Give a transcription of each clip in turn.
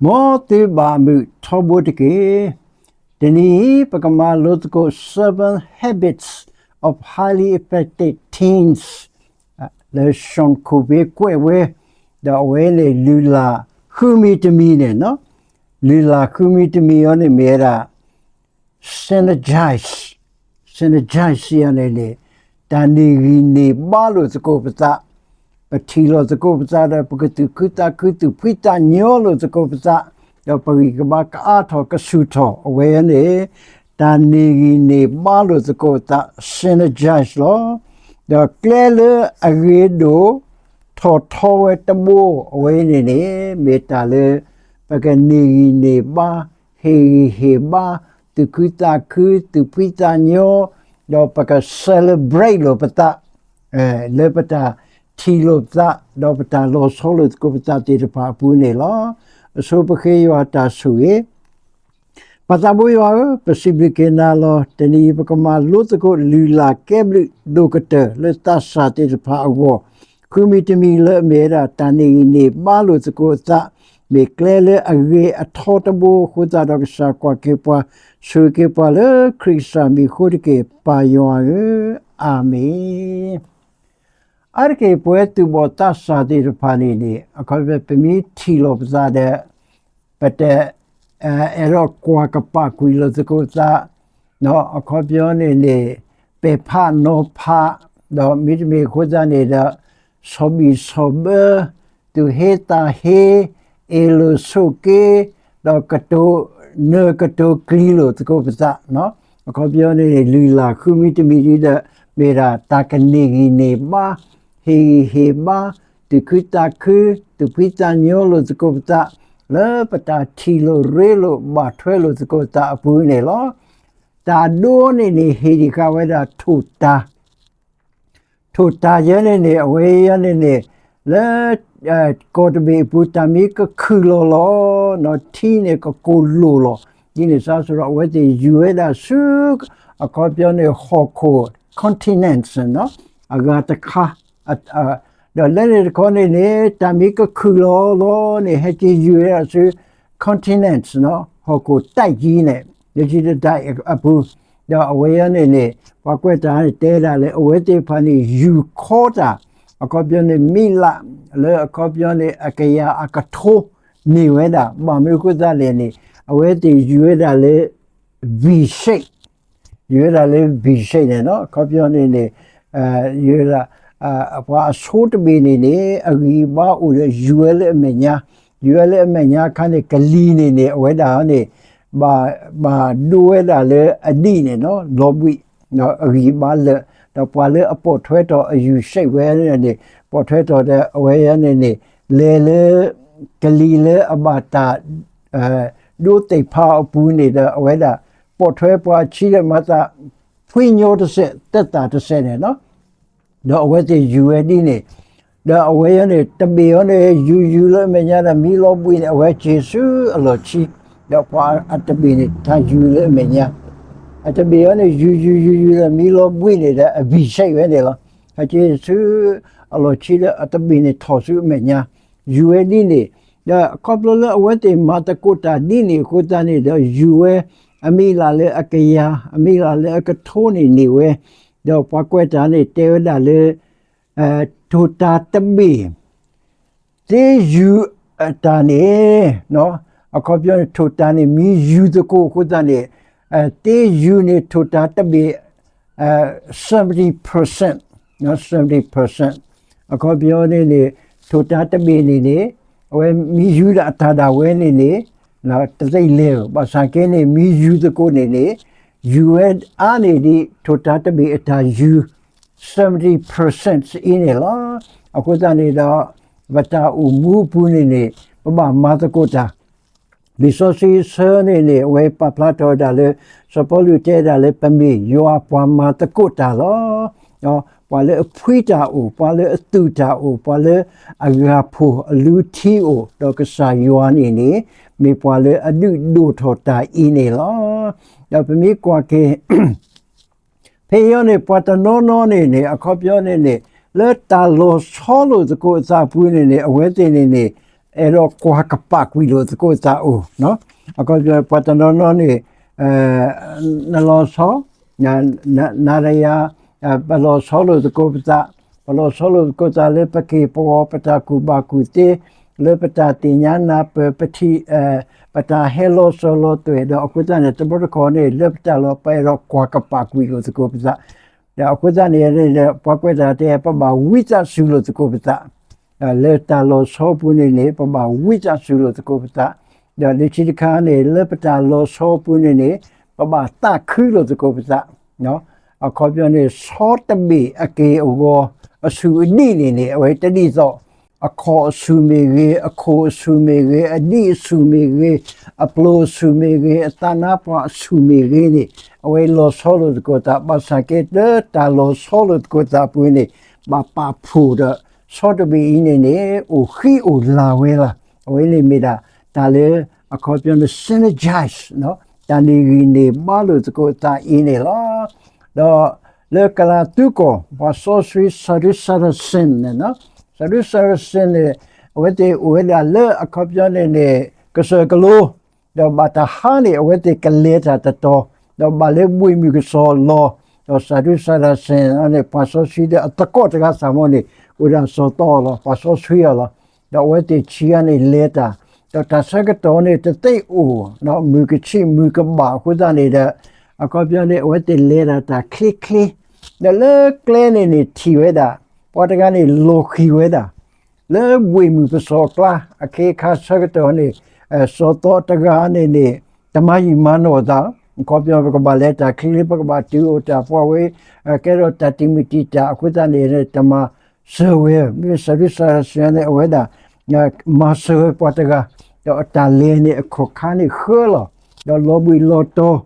မ်သုဘၣ်မုာ်ထီဘိတက့ၢ်. တနံၤအံၤ ပကမၤလိသကိး Seven Habits of Highly Effective Teens လၢ Sean Covey ကွဲးဝဲ, ဒီးအဝဲန့ၣ်လုၢ်လၢ်ဃုမံၤတမံၤန့ၣ်, လုၢ်လၢ်ဃုမံၤတမံၤအံၤန့ၣ်မ့ၢ်ဝဲဒၣ် synergize, synergize အံၤန့ၣ်န့ၣ် တၢ်န့ၢ်ဂံၢ်န့ၢ်ဘါလိာ်သကိးပသး, ပထံၣ်လိာ်သကိးပသးဒီး ပကသူၣ်ခုသးခု သူၣ်ဖှံသးညီလိာ်သကိးပသး, ဒီးပဂံၢ်ကဘါကအါထီၣ်ကဆူၣ်ထီၣ် အဝဲန့ၣ် တၢ်န့ၢ်ဂံၢ်န့ၢ်ဘါလိာ်သကိးသး synergize လီၤ. ဒီးကျဲလၢအဂ့ၤဒိၣ်ထီၣ်ထီဝဲတဘိ အဝဲန့ၣ်န့ၣ် မ့ၢ်တၢ်လၢ ပကန့ၢ်ဂံၢ်န့ၢ်ဘါ, ဟ့ၣ်ဂံၢ်ဟ့ၣ်ဘါ, သူၣ်ခုသးခု, သူၣ်ဖှံသးညီ, ဒီးပက celebrate လိာ်ပသး လၢပတၢ်ထံၣ်လိာ်ပသး ဒီးပတၢ်လီၤဆီလိာ်သကိးပသးသ့ၣ်တဖၣ်အပူၤန့ၣ်လီၤ. အဆိပဃ့ယွၤတၢ်ဆိၣ်ဂ့ၤ. ပၢ်သးဘိယွၤဧၢ, ပစံးဘျုးက့ၤနၤလီၤ. တနံၤအံၤ ပကမၤလိသကိး လုၢ်လၢ်ကဲဘျုးဒိၣ်ကတၢၢ် လၢသးစၢ်သ့ၣ်တဖၣ်အဂီၢ်, ဃုမံၤတမံၤလၢအမ့ၢ်ဝဲဒၣ် တၢ်န့ၢ်ဂံၢ်န့ၢ်ဘါလိာ်သကိးအသး, မ့ၢ်ကျဲလၢအဂ့ၤအထီတဘိအဃိသတးဒီး ကစၢ်ကွၢ်က့ၤပှၤ, ဆိၣ်ဂ့ၤက့ၤပှၤလၢခရံာ်ကစၢ်မံၤအဃိတက့ၢ်, ပၢ်ယွၤဧၢ, အၤမ့ၣ်. အါတက့ၢ် ပဝဲသူၣ်ဘီၣ်သးစၢ်သ့ၣ်တဖၣ်န့ၣ်န့ၣ် အခီပညီ ပမ့ၢ်ထံၣ်လိာ်ပသးဒီး ပတအဲၣ်ဒိးကွၢ်ကပာ်ကွံာ်လိာ်သကိးသး, အခီပညီန့ၣ်န့ၣ် ပဲာ်ဖးနီၤဖး, ဒီးမ့တမ့ၢ်အဃိသတးန့ၣ်ဒီး ဆီၣ်ဘံၣ်ဆီၣ်ဘၢ, သူၣ်ဟ့သးဟ့, အ့ၣ်လိာ်ဆိးက့, ဒီးကတိၤနၢၤကတိၤကျံၤလိာ်သကိးပသး, အခီပညီန့ၣ်န့ၣ် လုၢ်လၢ်ဃုမံၤတမံၤဒ်ဒီး မ့ၢ်ဒၣ်တၢ်ကန့ၢ်ဂံၢ်န့ၢ်ဘါ, ဟ့ၣ်ဂံၢ်ဟ့ၣ်ဘါ, သူၣ်ခုသးခု, သူၣ်ဖှံသးညီလိာ်သကိးပသး လၢပတၢ်ထံၣ်လိာ်ရ့လိာ်ဘၣ်ထွဲလိာ်သကိးသးအပူၤန့ၣ်လီၤ. တၢ်ဒိန့ၣ်န့ၣ် ဟ့ၣ်ဒံးဃာ်ဝဲဒၣ်ထိၣ်တၢ် ထိၣ်တၢ်ယဲန့ၣ်န့ၣ် အဝဲယဲန့ၣ်န့ၣ် လၢ ကီၢ်တဘ့ၣ်အပူၤ တၢ်မ့ၢ်ကခုၣ်လီၤလီၤ, ထံန့ၣ်ကကိၢ်လိာ်လီၤ. ဒ်န့ၣ်စ့ၢ်ကီး အဝဲသ့ၣ်ယူၤဝဲဒၣ်ဆူ အခီပညီန့ၣ် ဟီၣ်ခိၣ် continents အဂၤတခါ, ဒီးလၢန့ၣ်တခီန့ၣ်န့ၣ် တၢ်မ့ၢ်ကခုၣ်လီၤလီၤန့ၣ် ဟဲက့ၤယူၤဝဲဒၣ်ဆူ continents ဟီၣ်ခိၣ်တၢ်ကံၤန့ၣ် လၢခံတၢ်အပူၤ, ဒီးအဝဲယဲန့ၣ်န့ၣ် ပှၤကွဲးတၢ်န့ၣ် တဲဒၣ်လၢ အဝဲသ့ၣ်တဖၣ်န့ၣ် ယူၤခီတၢ်, အခီပညီန့ၣ် မံးလး လၢအခီပညီန့ၣ် အကယၤအကထိန့ၢ်ဝဲဒၣ်, ဘၣ်မနုၤအဃိသတးလဲၣ်န့ၣ် အဝဲသ့ၣ်ယူၤဝဲဒၣ်လၢ V shape, ယူၤဝဲဒၣ်လၢ V shape န့ၣ် အခီပညီန့ၣ်န့ၣ် ယူၤဝဲဒၣ် ပှၤအဆိတဘ့ၣ်န့ၣ်န့ၣ် အဂံၢ်အဘါအိၣ်ဒီး ယူၤဝဲလၢအမဲာ်ညါ, ယူၤဝဲလၢအမဲာ်ညါအခါန့ၣ် ကလံၤန့ၣ်န့ၣ် အဝဲဒၣ်န့ၣ် ဘၣ်ဒိဝဲဒၣ်လၢအဒံၣ်န့ၣ် လီၤဘှံး ဒီးအဂံၢ်အဘါလၢာ်, ဒီးပှၤလၢအပိာ်ထွဲထီၣ်အယူၤ shape ဝဲန့ၣ်န့ၣ် ပိာ်ထွဲထီၣ်ဒီး အဝဲန့ၣ်န့ၣ် လဲၤလၢ ကလံၤလၢအဘၣ်တၢ် ဒိသ့ၣ်ဖးအပူၤန့ၣ်ဒီး အဝဲဒၣ် ပိာ်ထွဲပှၤအဆံးဒီးမၤသး ဖှံညီတစဲး သက်သာတစဲးန့ၣ်လီၤ. ဒီးအဝဲသ့ၣ်ယူၤဝဲဒ်န့ၣ်, ဒီးအဝဲအံၤန့ၣ် တဘ့ၣ်အံၤန့ၣ် ယူၤယူၤလၢအမဲာ်ညါဒီး မ့ၢ်လီၤဘှံးန့ၣ် အဝဲက့ၤဆူအလီၢ်ခံ, ဒီးပှၤအတဘ့ၣ်န့ၣ် တၢ်ယူၤလၢအမဲာ်ညါ, အတဘ့ၣ်အံၤန့ၣ် ယူၤယူၤယူၤယူၤဒီး မ့ၢ်လီၤဘှံးန့ၣ်ဒီး အ V shape ဝဲန့ၣ်လီၤ. ဟဲက့ၤဆူအလီၢ်ခံဒီး အတဘ့ၣ်န့ၣ်ထီၣ်ဆူအမဲာ်ညါ, ယူၤဝဲဒ်န့ၣ်, ဒီးခီဖျိလၢအဝဲသ့ၣ်မၤသကိးတၢ်ဒ်န့ၣ်အဃိသတးန့ၣ်ဒီး ယူၤဝဲအမံးလးလၢအကယၤ, အမံးလးလၢအကထိန့ၣ်န့ၢ်ဝဲ, ဒီးပှၤကွဲးတၢ်န့ၣ် တဲဝဲဒၣ်လၢ ထိၣ်တၢ်တဘ့ၣ် သ့ယူၤအတၢ်န့ၣ်, အခီပညီန့ၣ် ထိၣ်တၢ်န့ၣ် မ့ၢ်ယူၤသကိးအဃိသတးန့ၣ်, သ့ယူၤန့ၣ် ထိၣ်တၢ်တဘ့ၣ် seventy percent, seventy percent အခီပညီန့ၣ်န့ၣ် ထိၣ်တၢ်တဘ့ၣ်န့ၣ်န့ၣ် အဝဲမ့ၢ်ယူၤဒၣ်အတၢ်ဒၣ်ဝဲန့ၣ်န့ၣ် တသ့လဲၤ, ဘၣ်ဆၣ်က့န့ၣ် မ့ၢ်ယူၤသကိးန့ၣ်န့ၣ် ယူၤဝဲအါန့ၢ်ဒံး ထိၣ်တၢ်တဘ့ၣ်အတၢ်ယူၤ seventy percent အံၤန့ၣ်လီၤ. အဃိသတးန့ၣ်ဒီး ပတၢ်အိၣ်မူအပူၤန့ၣ်န့ၣ် ပဘၣ်မၤသကိးတၢ်, လံာ်စီဆှံဆၢန့ၣ်န့ၣ် အဝဲပာ်ဖျါထီၣ်ဝဲဒၣ်လၢ စီၤပီလူးတဲဒၣ်လၢ ပမ့ၢ်ယွၤပှၤမၤသကိးတၢ်လီၤ. ပှၤလၢအဖှံတၢ်အိၣ်, ပှၤလၢအသူၣ်တၢ်အိၣ်, ပှၤလၢအဂၤဖိၣ်အလူထံအိၣ်, ဒီးကစၢ်ယွၤန့ၣ်န့ၣ် မ့ၢ်ပှၤလၢအဒုးဒိၣ်ထီၣ်တၢ်အံၤန့ၣ်လီၤ. ဒီးပမ့ၢ်ကွၢ်က့ၤ ဖဲအံၤန့ၣ် ပှၤတနီၤနီၤန့ၣ်န့ၣ် အခီပညီန့ၣ်န့ၣ် လၢတၢ်လီၤဆီလိာ်သကိးအသးအပူၤန့ၣ်န့ၣ် အဝဲသ့ၣ်န့ၣ်န့ၣ် အဲၣ်ဒိးကွၢ်ကပာ်ကွံာ်လိာ်သကိးသးအိၣ်, အခီပညီ ပှၤတနီၤနီၤန့ၣ် နလီၤဆီ နၤဒီးယၤ ပလီၤဆီလိာ်သကိးပသး, ပလီၤဆီလိာ်သကိးသးလၢပက့ၢ်ပဂီၤ ပတၢ်ကူၣ်ဘၣ်ကူၣ်သ့ လၢပတၢ်သ့ၣ်ညါနၢ်ပၢၢ် ပထံၣ် ပတၢ်ဟဲလီၤစၢၤလီၤသွဲၣ် ဒီးအဃိသတးန့ၣ် တဘျီတခီၣ်န့ၣ် လၢပတၢ်လီၢ် ပအဲၣ်ဒိးကွၢ်ကပာ်ကွံာ်လိာ်သကိးပသး, ဒီးအဃိသတးန့ၣ် ပှၤကွဲးတၢ်တဲ ပဘၣ်ဝံသးစူၤလိာ်သကိးပသး လၢတၢ်လီၤဆီပူၤန့ၣ်န့ၣ် ပဘၣ်ဝံသးစူၤလိာ်သကိးပသး, ဒီးလၢခံတခါန့ၣ် လၢပတၢ်လီၤဆီပူၤန့ၣ်န့ၣ် ပဘၣ်သးခုလိာ်သကိးပသး, အခီပညီန့ၣ် ဆီတဘ့ၣ်အက့ၢ်အဂီၤ အဆူၣ်အဒံးန့ၣ်န့ၣ် အဝဲတဒ်သိး အခီၣ်အဆူၣ်မ့ၢ်ဂ့ၤ, အခိၣ်အဆူၣ်မ့ၢ်ဂ့ၤ, အဒံးအဆူၣ်မ့ၢ်ဂ့ၤ, အပျိၢ်အဆူၣ်မ့ၢ်ဂ့ၤ, အသးနါပှၢ်အဆူၣ်မ့ၢ်ဂ့ၤန့ၣ် အဝဲလီၤဆီလိာ်သကိးသး ဘၣ်ဆၣ်က့ လၢတၢ်လီၤဆီလိာ်သကိးသးပူၤန့ၣ် ဘၣ်ပာ်ဖှိၣ်ဒီး ဆီတဘ့ၣ်အံၤန့ၣ်န့ၣ် အိၣ်ဃံအိၣ်လၤဝဲလီၤ. အဝဲန့ၣ်မ့ၢ်ဒၣ် တၢ်လၢအခီပညီန့ၣ် synergize တၢ်န့ၢ်ဂံၢ်န့ၢ်ဘါလိာ်သကိးသးအံၤန့ၣ်လီၤ. ဒီးလၢကလၤသူကီၢ် ပှၤစီဆှံ Sadducees န့ၣ် Sadducees န့ၣ် အဝဲသ့ၣ်အိၣ်ဝဲဒၣ်လၢအခီပညီန့ၣ်န့ၣ် ကစၢၢ်ကလိ ဒီးဘၣ်တဟါန့ၣ် အဝဲသ့ၣ်ကလဲၤတၢ်တတီၤ, ဒီးဘၣ်လၢဘှ့ၣ်မုၢ်ကစီၣ်လီၤ, ဒီး Sadducees န့ၣ် ပှၤစီဆှံဒီးအသကိးတဂၤစ့ၢ်မ့ၢ်န့ၣ် အိၣ်ဒၣ်စီၤသီအီၤလီၤ, ပှၤစီဆှံအီၤလီၤ. ဒီးအဝဲသ့ၣ်ဆံးဂၤန့ၣ်လဲၤတၢ်, ဒီးတၢ်ဆၢကတီၢ်န့ၣ် တသ့အိၣ်, မုၢ်ကဆံးမုၢ်ကဘၣ်အဃိသတးန့ၣ်ဒီး အခီပညီန့ၣ် အဝဲသ့ၣ်လဲၤတၢ်တၢ်ချ့ချ့, ဒီးလၢကျဲန့ၣ်န့ၣ်ထံၣ်ဝဲဒၣ် ပှၤတဂၤန့ၣ်လီၤဃံၤဝဲဒၣ် လၢဘှ့ၣ်မုၢ်ပစီၤကျါ အခ့အခါဆၢကတီၢ်န့ၣ် စီၤသီတဂၤန့ၣ်န့ၣ် တမၤယံာ်မၤနီၢ်သး, အခီပညီ ပကဘၣ်လဲၤတၢ်ချ့ချ့ ပကဘၣ်တုၤအိၣ်တၢ်ပှၤဝဲ ကဲထီၣ်တၢ်တံာ်မုၢ်တံာ်တာ်အဃိသတးန့ၣ် တမၤစၢၤဝဲ, မ့မ့ၢ် Sadducees န့ၣ် အဝဲဒၣ် မၤစၢၤဝဲပှၤတဂၤ, ဒီးအတၢ်လဲၤန့ၣ်အခီၣ်ခါန့ၣ်ဃၢလီၤ, ဒီးလီၤဘှံးလီၤတီၤ,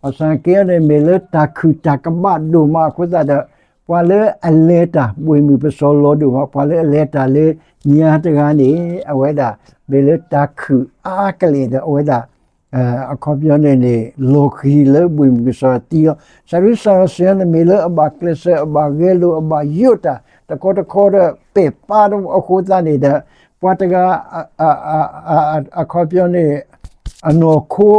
ဘၣ်ဆၣ်က့န့ၣ် မ့ၢ်လၢတၢ်ခုၣ်တၢ်ကဘၣ်ဒိၣ်မးအဃိသတးဒီး ပှၤလၢအလဲၤတၢ် ဘှ့ၣ်မုၢ်ပစီၤလီၤဒိၣ်မး ပှၤလၢအလဲၤတၢ်လၢညါတဂၤန့ၣ် အဝဲဒၣ် မ့ၢ်လၢတၢ်ခုၣ်အါကလဲာ်ဒီး အဝဲဒၣ် အခီပညီန့ၣ်န့ၣ် လီၤဃံၤလၢဘှ့ၣ်မုၢ်ကစီၤသံလီၤ. Sadducees န့ၣ် မ့ၢ်လၢအဘၣ်ကျဲးစၢး အဘၣ်ဂဲၤလိာ် အဘၣ်ယိးတၢ် တခီတခီဒီး ပဲာ်ပာ်အဃိသတးန့ၣ်ဒီး ပှၤတဂၤ အခီပညီန့ၣ် အနီၢ်ခိ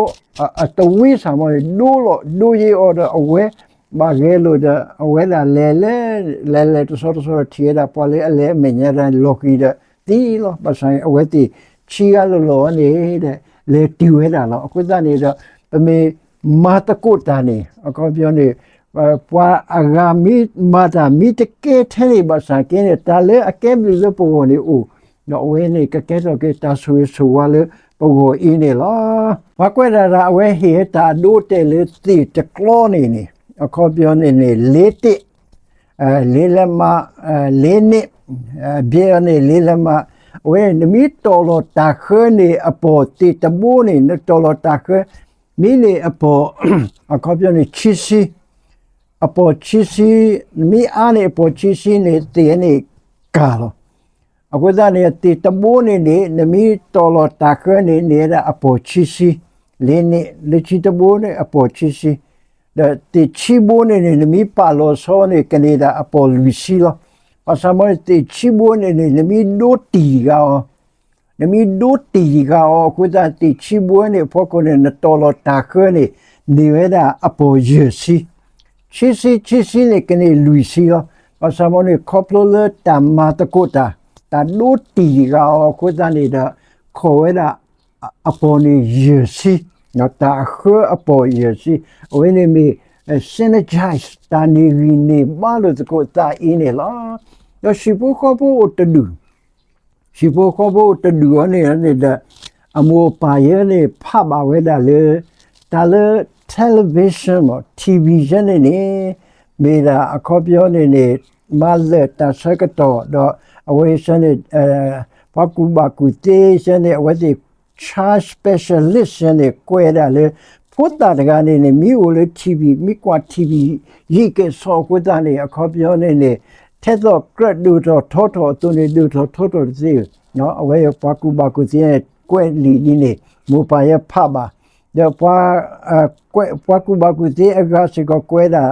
အတဝ့စ့ၢ်မ့ၢ်န့ၣ် ဒိလီၤဒိယ့အီၤဒီး အဝဲဘၣ်ဂဲၤလိာ်ဒီး အဝဲဒၣ်လဲၤလဲၤ လဲၤလဲၤတဆီတဆီဒီး ထံၣ်ဝဲဒၣ်ပှၤလၢအလဲၤအမဲာ်ညါတဂၤန့ၣ် လီၤဃံၤဒီးသံလီၤ. ဘၣ်ဆၣ်န့ၣ် အဝဲသ့ၣ်ဆံးဂၤလီၤလီၤန့ၣ်ဒီး လဲၤတုၤဝဲဒၣ်လီၤ. အဃိသတးန့ၣ်ဒီး ပမ့ၢ်မၤသကိးတၢ်န့ၣ် အခီပညီန့ၣ် ပှၤအဂၤမ့ၢ်မၤတၢ်မ့ၢ်တကဲထဲန့ၣ် ဘၣ်ဆၣ်က့န့ၣ် တၢ်လၢအကဲဘျုးလၢပဂီၢ်န့ၣ်အိၣ်, ဒီးအဝဲန့ၣ်ကကဲထီၣ်က့ၤတၢ်ဆိၣ်ဂ့ၤဆိၣ်ဝါလၢပဂီၢ်အံၤန့ၣ်လီၤ. ပှၤကွဲးဒၣ်ဒၣ် အဝဲဟ့ၣ်တၢ်အဒိအတဲာ်လၢသ့ၣ်တကျီန့ၣ်န့ၣ် အခီပညီန့ၣ်န့ၣ် လေးတစ် လေးလက်မ လေးနှစ် ဘဲန့ၣ် လေးလက်မ အဝဲ နမ့ၢ်တီၢ်လီၤတၢ်ဃၢန့ၣ် အပီၢ်သ့ၣ်တဘိန့ၣ် နတီၢ်လီၤတၢ်ဃၢ မ့ၢ်န့ၣ်အပီၢ် အခီပညီန့ၣ် ဆံဆံ အပီၢ်ဆံဆံ နမ့ၢ်အါန့ၢ်အပီၢ်ဆံဆံန့ၣ် သ့ၣ်န့ၣ်ကၢ်လီၤ. အဃိသတးန့ၣ် သ့ၣ်တဘိန့ၣ်န့ၣ် နမ့ၢ်တီၢ်လီၤတၢ်ဃၢန့ၣ် န့ၢ်ဝဲဒၣ်အပီၢ်ဆံဆံ လေးနှစ် လၢဆံတဘိန့ၣ် အပီၢ်ဆံဆံ ဒီးသ့ၣ်ဆံဘိန့ၣ်န့ၣ် နမ့ၢ်ပာ်လီၤဆီန့ၣ် ကန့ၢ်ဒၣ်အပီၢ်လွံၢ်ဆံလီၤ. ဘၣ်ဆၣ်မ့ၢ်န့ၣ် သ့ၣ်ဆံဘိန့ၣ်န့ၣ် နမ့ၢ်ဒိတံၢ်ဃာ်အီၤ နမ့ၢ်ဒိတံၢ်ဃာ်အီၤအဃိသတး သ့ၣ်ဆံဘိန့ၣ်အဖီခိၣ်န့ၣ် နတီၢ်လီၤတၢ်ဃၢန့ၣ် န့ၢ်ဝဲဒၣ်အပီၢ်ယဲၢ်ဆံ, ဆံဆံ ဆံဆံန့ၣ် ကန့ၢ်လွံၢ်ဆံလီၤ. ဘၣ်ဆၣ်မ့ၢ်န့ၣ် ခီဖျိလၢတၢ်မၤသကိးတၢ် တၢ်ဒိတံၢ်ဃာ်အီၤအဃိသတးန့ၣ်ဒီး ခိးဝဲဒၣ် အပီၢ်န့ၣ်ယဲၢ်ဆံ, တၢ်အဃၢအပီၢ်ယဲၢ်ဆံ, အဝဲန့ၣ်မ့ၢ် synergize တၢ်န့ၢ်ဂံၢ်န့ၢ်ဘါလိာ်သကိးသးအံၤန့ၣ်လီၤ. ဒီးဟံၣ်ဖိဃီဖိအိၣ်တဒူၣ်, ဟံၣ်ဖိဃီဖိအိၣ်တဒူၣ်အံၤန့ၣ်န့ၣ်ဒီး အမိၢ်အပၢ်ယဲန့ၣ် ဖးဘၣ်ဝဲဒၣ်လၢ တၢ်လၢ television မ့ၢ် ထံၣ်ဝံၤယဲန့ၣ်န့ၣ် မ့ၢ်ဒၣ်အခီပညီန့ၣ်န့ၣ် မၤလၢာ်တၢ်ဆၢကတီၢ်ဒီး အဝဲယဲန့ၣ် ပှၤကူၣ်ဘၣ်ကူၣ်သ့ယဲန့ၣ် အဝဲသ့ၣ် child specialist ယဲန့ၣ် ကွဲးဒၣ်လၢ ဖိသၣ်တဂၤန့ၣ်န့ၣ် မ့ၢ်အိၣ်လၢထံၣ်ဝံၤ မ့ၢ်ကွၢ်ထံၣ်ဝံၤ ယံာ်ကဲၣ်ဆိးအဃိသတးန့ၣ် အခီပညီန့ၣ်န့ၣ် ထဲသိးကြၢးဒိၣ်ထီၣ်ထီထီၣ်အသိးန့ၣ် ဒိၣ်ထီၣ်ထီထီၣ်တသ့ဧါ. အဝဲပှၤကူၣ်ဘၣ်ကူၣ်သ့န့ၣ် ကွဲးလံာ်ဒ်န့ၣ် မိၢ်ပၢ်ယဲဖးဘၣ် ဒီးပှၤ ပှၤကူၣ်ဘၣ်ကူၣ်သ့အဂၤစ့ၢ်ကီးကွဲးဒၣ်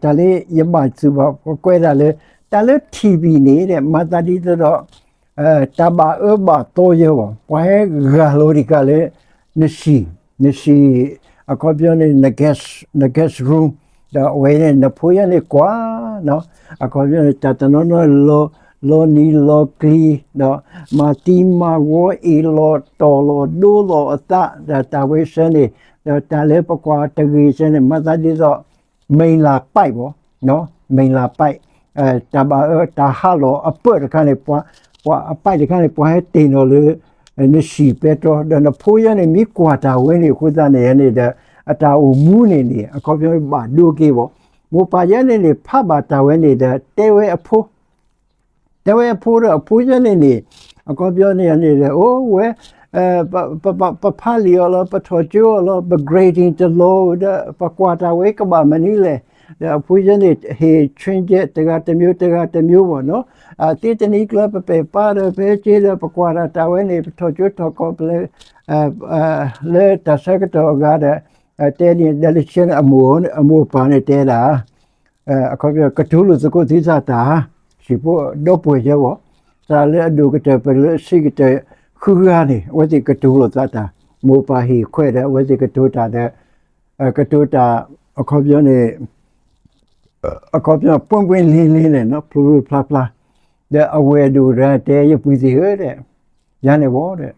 တၢ်လၢယဘၣ်သုးဘၣ် ကွဲးဒၣ်လၢ တၢ်လၢထံၣ်ဝံၤန့ၣ် မၤသးဒ်သိးဒီး တၢ်ဘၣ်အၢဘၣ်သီယဲဘၣ်, ပှၤဟဲဂၢ်လီၤတံၢ်ကၢ်လၢ နစံၣ်, နစံၣ်, အခီပညီန့ၣ် န guest room, ဒီးအဝဲန့ၣ် နဖိယဲန့ၣ်ကွၢ်, အခီပညီန့ၣ် တၢ်တနီၤနီၤ လီၤနံၤလီၤကလံၤ, ဒီးမၤသံမၤဝီ အ့ၣ်လိာ်တီၢ်လိာ်ဒိလိာ်အသး, ဒီးတၢ်ဝဲဆၢန့ၣ်, ဒီးတၢ်လၢပကွၢ်တဂ့ၤဆၢန့ၣ် မၤသးဒ်သိး မိၢ်လၢ်ပာ်ဘၣ်, မိၢ်လၢ်ပာ်, တၢ်ဘၣ်အၢ တၢ်ဟးလီၤအပၢၢ်တခါန့ၣ်, ပှၤအပာ်တခါန့ၣ် ပှၤဟဲတ့ၢ်နီၤလၢ နစံၣ်ပဲတြီ, ဒီးနဖိယဲန့ၣ် မ့ၢ်ကွၢ်တၢ်ဝဲန့ၣ်အဃိသတးန့ၣ်န့ၣ်ဒီး အတၢ်အိၣ်မူန့ၣ်န့ၣ် အခီပညီဘၣ်ဒိက့ၤဘၣ်. မိၢ်ပၢ်ယဲန့ၣ်န့ၣ် ဖးဘၣ်တၢ်ဝဲန့ၣ်ဒီး တဲဝဲအဖိ တဲဝဲအဖိဒီး အဖိယဲန့ၣ်န့ၣ် အခီပညီန့ၣ်န့ၣ်ဒီး အိၣ်ဝဲ ပဖးလံာ်အီၤလီၤ, ပထီၣ်ကၠိအီၤလီၤ, ပ grading တလီၤဒီး ပကွၢ်တၢ်ဝဲကဘၣ်မနုၤလဲၣ်. ဒီးအဖိယဲန့ၣ် ဟ့ၣ် change တဂၤတမျိုး တဂၤတမျိုးဘၣ်နီၤ. သ့တနံၤကျၢၤပပဲာ်ပါဒီး ဖဲက့ဒီး ပကွၢ်တၢ်တၢ်ဝဲန့ၣ် ပထီၣ်ကၠိထီၣ်ကီၢ်ပလဲ လၢတၢ်ဆၢကတီၢ်အဂၤဒီး တဲဒ်န့ၣ် ဒီးလၢခံန့ၣ် အမိၢ်အပၢ်န့ၣ်တဲဒၣ် အခီပညီ ကတိၤလိာ်သကိးသုသးတၢ်, စံၣ်ဖိဒီပုၢ်ဝဲၢ်ယဲဘၣ်, သးလၢအဒိၣ်ကတၢၢ် ပလၢအဆံးကတၢၢ်ဃုဂၤန့ၣ် အဝဲသ့ၣ်ကတိၤလိာ်သးတၢ်, မိၢ်ပၢ်ဟ့ၣ်ခွဲးဒီး အဝဲသ့ၣ်ကတိၤတၢ်ဒီး ကတိၤတၢ် အခီပညီန့ၣ် အခီပညီ ပွင့်ပွင့်လင်းလင်းန့ၣ် ဖျိဖျိဖျါဖျါ, ဒီးအဝဲၢ်ဒိၣ်ဒီးတဲ ယပုၢ်သ့ၣ်ဧၢဒီး ယၤန့ၣ်ဘၣ်ဒီး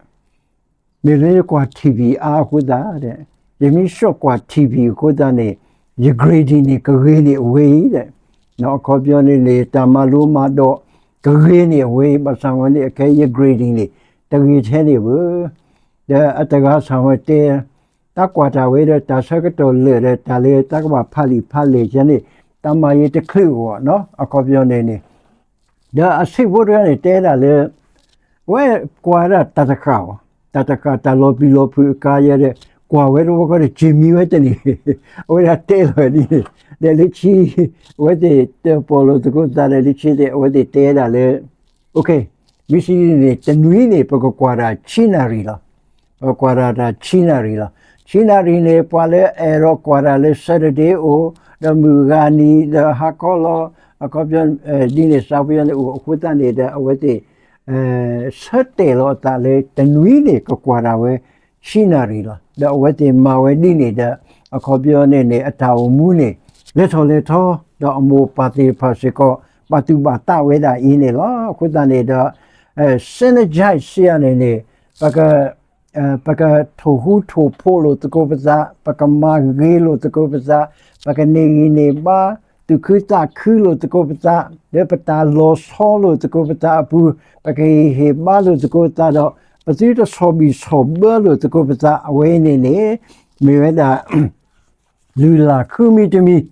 မ့ၢ်လၢယကွၢ် ထံၣ်ဝံၣ် အါအဃိသတးဒီး ယမ့ၢ်ဆှီၣ်ကွၢ် ထံၣ်ဝံၣ် အဃိသတးန့ၣ် ယ grading န့ၣ် ကဂ့ၤန့ၢ်အဝဲအံၤဒီး အခီပညီန့ၣ်န့ၣ် တၢ်မၤလိမၤဒိး ကဂ့ၤန့ၢ်အဝဲအံၤ ဘၣ်ဆၣ်ဝဲန့ၣ် အခဲအံၤ ယ grading န့ၣ် တဂ့ၤထဲန့ၣ်ဘၣ်. ဒီးအတဂၤဆၣ်ဝဲတဲ တၢ်ကွၢ်တၢ်ဝဲဒီး တၢ်ဆၢကတီၢ်လၢာ်ဒီး တၢ်လၢတၢ်ကဘၣ်ဖးလံာ်ဖးလဲၢ်ယဲန့ၣ် တၢ်မၤယံၤတချုးအဂီၢ်နီၤ အခီပညီန့ၣ်န့ၣ် ဒီးအဆံးဖိတဂၤန့ၣ် တဲဒၣ်လၢ အဝဲကွၢ်ဒၣ်တၢ်တဃၣ်အီၤ, တၢ်တဃၣ် တၢ်လီၤပျံၤလီၤဖုးအကါယဲဒီး ကွၢ်ဝဲတဝီဃီဒီး က့ၤမံဝဲတန့ၢ်, အဝဲဒၣ်တဲလီၤဝဲဒ်န့ၣ် ဒီးလၢခံ အဝဲသ့ၣ်တၢၣ်ပီၣ်လိာ်သကိးသးဒီး လၢခံသ့ၣ် အဝဲသ့ၣ်တဲဒၣ်လၢ မ့ၢ်စံးန့ၣ် တနွံန့ၣ် ပကကွၢ်တၢ်ဆံနၣ်ရံၣ်လီၤ. ပကွၢ်တၢ်တၢ်ဆံနၣ်ရံၣ်လီၤ. ဆံနၣ်ရံၣ်န့ၣ် ပှၤလၢအအဲၣ်ဒိးကွၢ်တၢ်လၢ Saturday အိၣ်, ဒီးမုၢ်ဂၤနံၤ ဒီးဟါခီလီၤ, အခီပညီ ဒ်န့ၣ် စးဖူယဲန့ၣ်အိၣ်အဃိသတးန့ၣ်ဒီး အဝဲသ့ၣ် ဆၢတဲာ်လီၤအသးလၢ တနွံန့ၣ် ကကွၢ်တၢ်ဝဲ ဆံနၣ်ရံၣ်လီၤ. ဒီးအဝဲသ့ၣ်မၤဝဲဒ်န့ၣ်ဒီး အခီပညီန့ၣ်န့ၣ် အတၢ်အိၣ်မူန့ၣ် လဲၤထီၣ်လဲၤထီ, ဒီးအမိၢ်အပၢ်သ့ၣ်တဖၣ်စ့ၢ်ကီး ဘၣ်သူၣ်ဘၣ်သးဝဲဒၣ်အံၤန့ၣ်လီၤ. အဃိသတးန့ၣ်ဒီး synergize စံးယၤန့ၣ်န့ၣ် ပက ပကထိၣ်ဟူးထိၣ်ဖိးလိာ်သကိးပသး, ပကမၤဂ့ၤလိာ်သကိးပသး, ပကန့ၢ်ဂံၢ်န့ၢ်ဘါ သူၣ်ခုသးခုလိာ်သကိးပသး, လၢပတၢ်လီၤဆီလိာ်သကိးပသးအပူၤ ပကဟ့ၣ်ဟ့ၣ်ဘါလိာ်သကိးပသးဒီး ပသုတဆီၣ်ဘံၣ်ဆီၣ်ဘၢလိာ်သကိးပသး အဝဲအံၤန့ၣ်န့ၣ် မ့ၢ်ဝဲဒၣ် လုၢ်လၢ်ဃုမံၤတမံၤ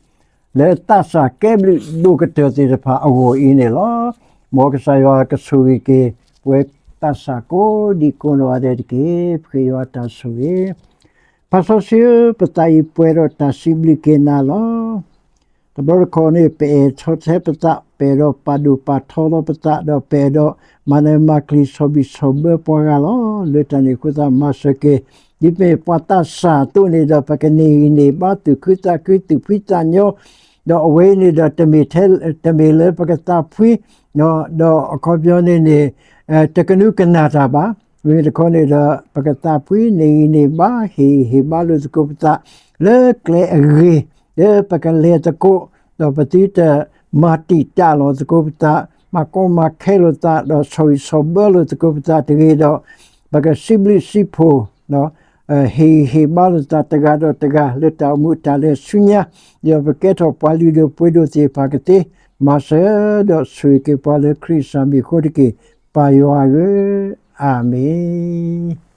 လၢသးစၢ်ကဲဘျုးဒိၣ်ကတၢၢ်သ့ၣ်တဖၣ်အဂီၢ်အံၤန့ၣ်လီၤ. မ်ကစၢ်ယွၤကဆိၣ်ဂ့ၤက့ၤ ပဝဲသးစၢ်ကိးဒံးကိးနီၢ်ဂၤဒဲးတက့ၢ်. ပဃ့ယွၤတၢ်ဆိၣ်ဂ့ၤ ဖးစီဆှံဧၢ, ပသးအံၤပှဲၤဒီးတၢ်စံးဘျုးက့ၤနၤလီၤ. တဘျီတခီၣ်န့ၣ် ပအဲၣ်ထီၣ်ထဲပသး, ပအဲၣ်ဒိးပာ်ဒိၣ်ပာ်ထီလီၤပသး, ဒီးပအဲၣ်ဒိးမၤနၢၤမၤကျံၤ ဆီၣ်ဘံၣ်ဆီၣ်ဘၢပှၤဂၤလီၤ. လၢတၢ်န့ၣ်အဃိသတး မၤစၢၤက့ၤ ဒ်ပမ့ၢ်ပှၤသးစၢ်အသိးန့ၣ်ဒီး ပကန့ၢ်ဂံၢ်န့ၢ်ဘါ သူၣ်ခုသးခု သူၣ်ဖှံသးညီ, ဒီးအဝဲအံၤန့ၣ်ဒီး တမ့ၢ်ထဲ တမ့ၢ်လၢပကသးဖှံ ဒီးအခီပညီန့ၣ်န့ၣ် တကနူးကနၣ်တၢ်ဘၣ်. မ့မ့ၢ်တခီန့ၣ်ဒီး ပကသးဖှံ န့ၢ်ဂံၢ်န့ၢ်ဘါ ဟ့ၣ်ဂံၢ်ဟ့ၣ်ဘါလိာ်သကိးပသး လၢကျဲအဂ့ၤ လၢပကလဲၤသကိး ဒီးပသုတမၤတံာ်တာ်လီၤသကိးပသး, မၤကီမၤခဲလိာ်သး ဒီးဆီၣ်ဂံၢ်ဆီၣ်ဘၢလိာ်သကိးပသးတဂ့ၤဒီး ပကစံးဘျုးစံးဖှိၣ် ဟ့ၣ်ဂံၢ်ဟ့ၣ်ဘါလိာ်သးတဂၤဒီးတဂၤ လၢတၢ်အိၣ်မူတၢ်လဲၤဆူညါ, ဒီးပကဲထီၣ်ပှၤလုၢ်ဒိၣ်ပှ့ၤဒိၣ်သ့ၣ်တဖၣ်ကသ့, မၤစၢၤဒီးဆိၣ်ဂ့ၤက့ၤပှၤလၢခရံာ်စၢ်မံၤအဃိတက့ၢ်, ပၢ်ယွၤဧၢ, အၤမ့ၣ်.